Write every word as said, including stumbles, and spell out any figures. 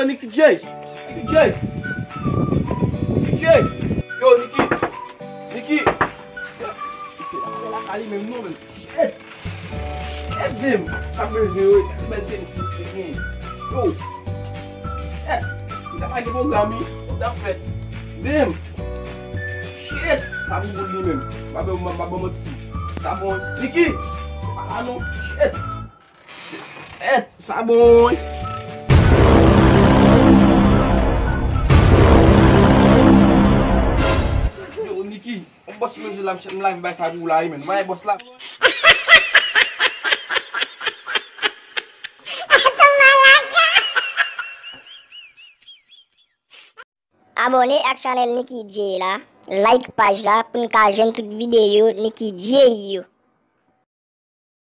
Nicky J! Nicky J! Nicky J! Yo, Nicky! Nicky! Nicky, la, la, la, li menm non, menm. Shit! Shit, damn! Sa bezwen yo, bèl tenis misye gen. Yo! Shit! Li ta pa gen pwogram, wi. Sa t ap fèt? Damn! Shit! Sa pou boul li menm. M pa ban, m pa ban manti. Sa bon. Nicky! Se pa la non. Shit! Shit! Sa bon, wi. Yo, Nicky, yon bòs mwen jwe la, m ch-, m lave bay sa pou ou la, wi, menn. Mwen bòs la. Abòne ak chanèl Nicky J la, like paj la pou n ka jwenn tout videyo Nicky J yo.